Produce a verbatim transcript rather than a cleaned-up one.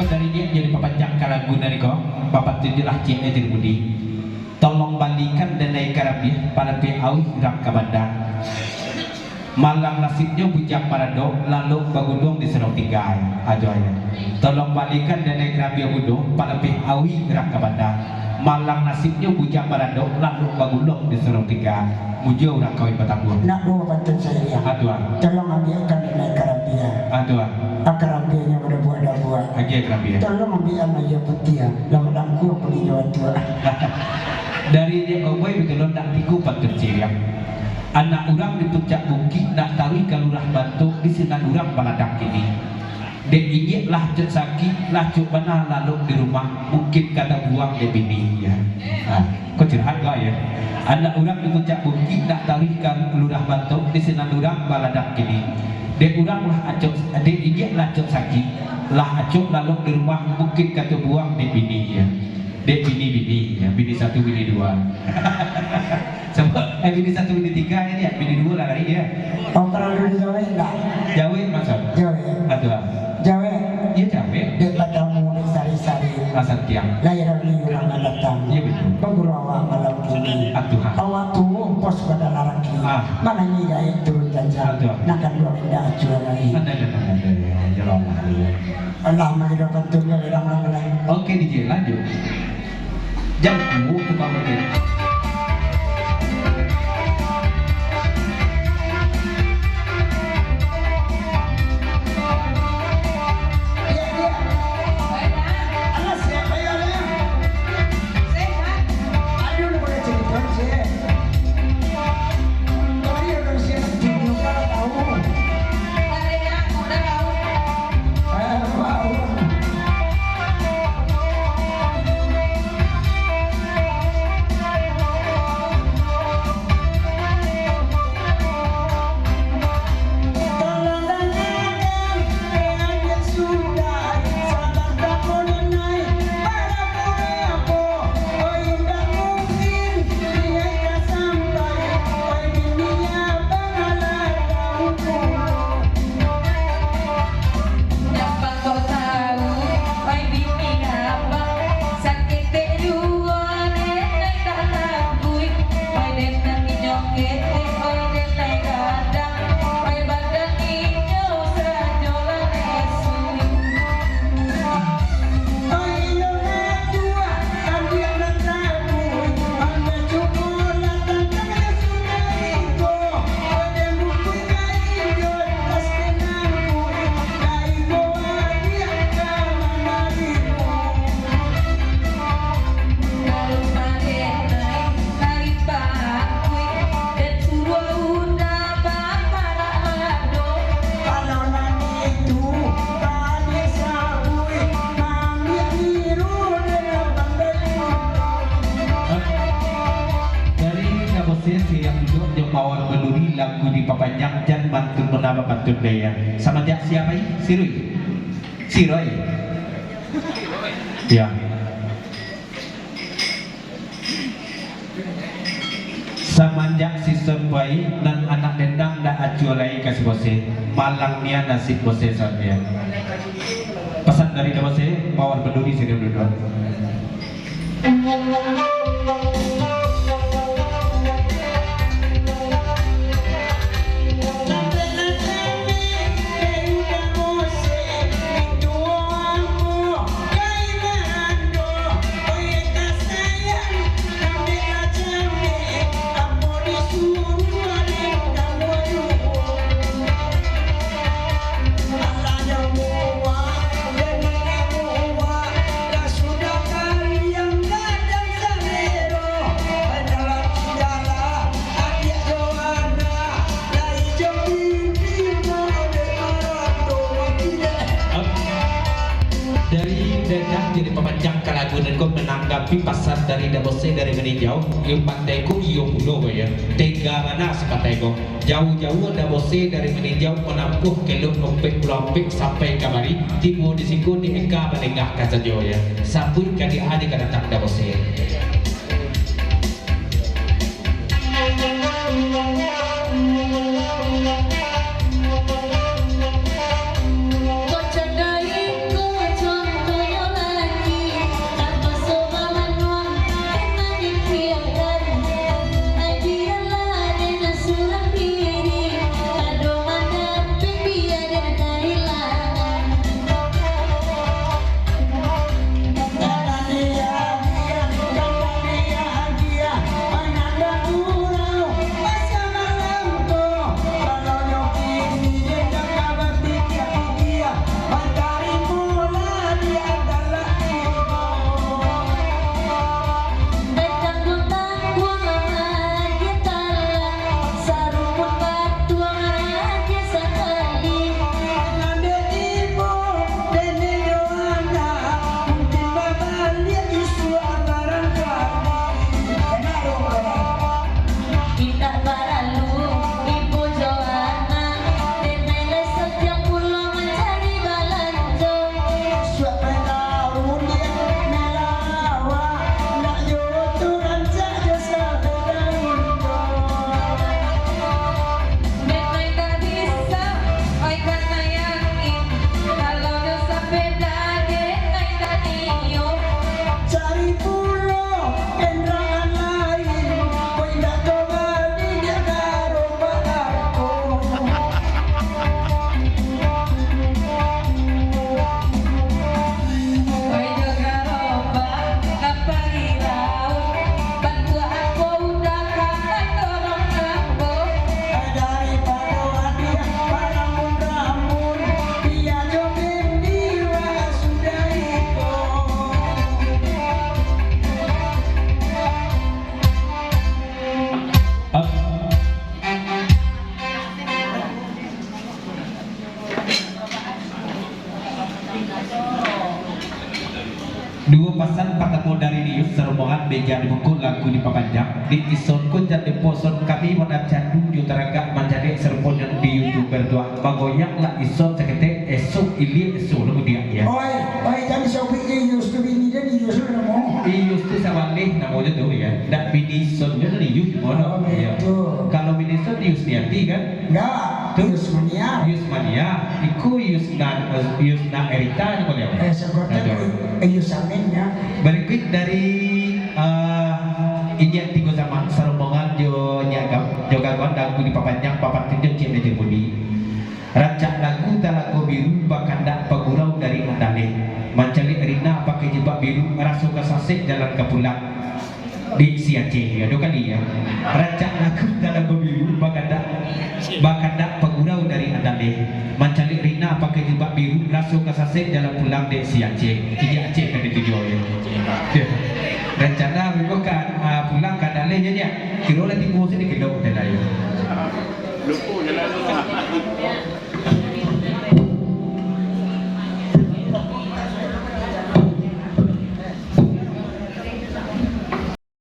Dari niat jadi papanjang ka lagu nan iko, bapak tunjuklah ciek dari budi. Tolong balikan denai karabiah, palapiah auih urang ka banda. Malang nasibnyo bujang barado, lalok baguduang di Surau Tiga. Ajo ayo. Tolong balikan denai karabiah mudo, palapiah auih urang ka banda. Malang nasibnyo bujang barado, lalok baguduang di Surau Tiga. Mujua urang kawin batambuah. Nak duo pantun sairiang. Atua. Tolong ambiakan denai karabiah. Atua. Ah, karabiahnyo badabuak-dabuak. Agiah karabiah. Tolong ambiakan aia putiah. Lah balangkuang pulih jo atua. Dari dia koboi betul ndak tigo pantun sairiang. Anak urang di puncak bukik, nak taruih ka lurah bantok, di sinan urang baladang kini. Dek inyiak lah acok sakik, lah acok bana lalok di rumah, mungkin ka tabuang dek bini, ya. Ha, ko curhat ko, ya. Anak urang di puncak bukik, nak taruih ka lurah bantok, di sinan urang baladang kini. Dek urang lah acok, dek inyiak lah acok sakik, lah acok lalok di rumah, mungkin ka tabuang dek bini, ya. Dek bini-bini, ya, bini satu, bini dua. Sabab, eh, bini satu, bini tiga ini, ya, bini dua lah lari, ya. Oh, paralu dijawek ndak? Jawek, maksud? Jawek. Aduh. Jawek. Iya, jawek. Dek batamu, dek sari-sari. Ah, santiang. Lahia bali urang nan datang. Iya, betul. Baguru awak malam kini. Aduh, ha. Awak tu pos badalarang kini. Ah. Manangi gaek turun janjang. Aduh. Nan kanduang indak acuah lai. Ada, ada, ada, ada. Ya, ya, ya, ya. Alah, mangidua pantun ka urang-urang lai. Oke, D J, lanjut. Jangku tukang ojek. Iya, iya. Alah, siapa ya, Lem? Sehat. Aduh, lu boleh cerita, sih. Dari Dabose, Siriang Duduk, jo Mawar Baduri, lagu dipapanjang, jan mantun muna bapantun daya. Samanjak siapa, i? Siroi? Siroi? Ya. Samanjak sison pai, nan anak dendang ndak acuah lai ka si Bose, malang nian nasib Bose sarian. Pasan dari Dabose, Mawar Baduri, Siriang Duduk. Dari Dadang jadi pamanjang ka lagu nan ko, mananggapi pasan dari Dabose dari Maninjau, iyo pantai ko iyo pulo ko yo. Tega bana si pantai ko. Jauah-jauah Dabose dari Maninjau manampuah kelok Ompek Pulau Ompek sampai kamari, tibo di siko di Eka balengah ka sajo yo. Sambuik ka di a di ka datang Dabose. Duo pasan patamo dari Lius, sarombongan meja dibungkuk lagu dipapanjang. Di ison ko jan diposon kami, wana candu jo taragak mancaliak sarupo nan di YouTuber tu. Bagoyang lah ison saketek, esok ilia esok lah mudiak, ya. Oi, oi, jan disobik je Lius tu, bini dia Lius tu namo. Lius tu sabaleh namonyo tu, ya. Ndak bini ison je dari Lius, Oh, ya. Betul. Kalau bini ison Lius Niati kan? Ndak, Tu? Yusmania. Yusmania, iko Yusna, Yusna Erita ni boleh apa? Eh, sebutan Aduh. Yusamin ya. Berikut dari, eh, Inyiak Tigo Zaman, sarombongan jo Nyiak Gam, jo Gagon, lagu dipapanjang, papatin jo Cik Meja Budi. Rancak lagu Talago Biru, bakandak pagurau dari Andaleh. Mancaliak Rina pakai jilbab biru, raso ka sasek jalan ka pulang. Dek si Aceh, ya, duo kali, ya. Rancak lagu Talago Biru, bakandak, bakandak pagurau dari Andaleh. Mancaliak Rina pakai jilbab biru, raso ka sasek jalan pulang dek si Aceh. Tigo Aceh kan dituju, ya. Ya. Rencana minggu kan, ah, pulang ka Andaleh, ya, ya. Kiro lah tibo sini, kiro hotel lah, ya. Lupa jalan.